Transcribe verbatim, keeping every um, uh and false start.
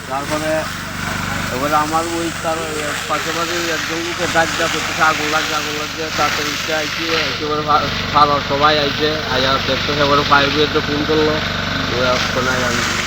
তারপরে এবারে আমার ওই তার পাশাপাশি একজন লোকে ডাক দেওয়া করতেছে, "আগুন লাগছে, আগুন লাগছে।" তাড়াতাড়ি উঠে আইছি, একেবারে ফা-, পাড়ার সবাই আইছে, আইয়া দেখতেছে, এবারে ফায়ার ব্রিগেডে ফোন করলো, ওরা আসতো না, আমি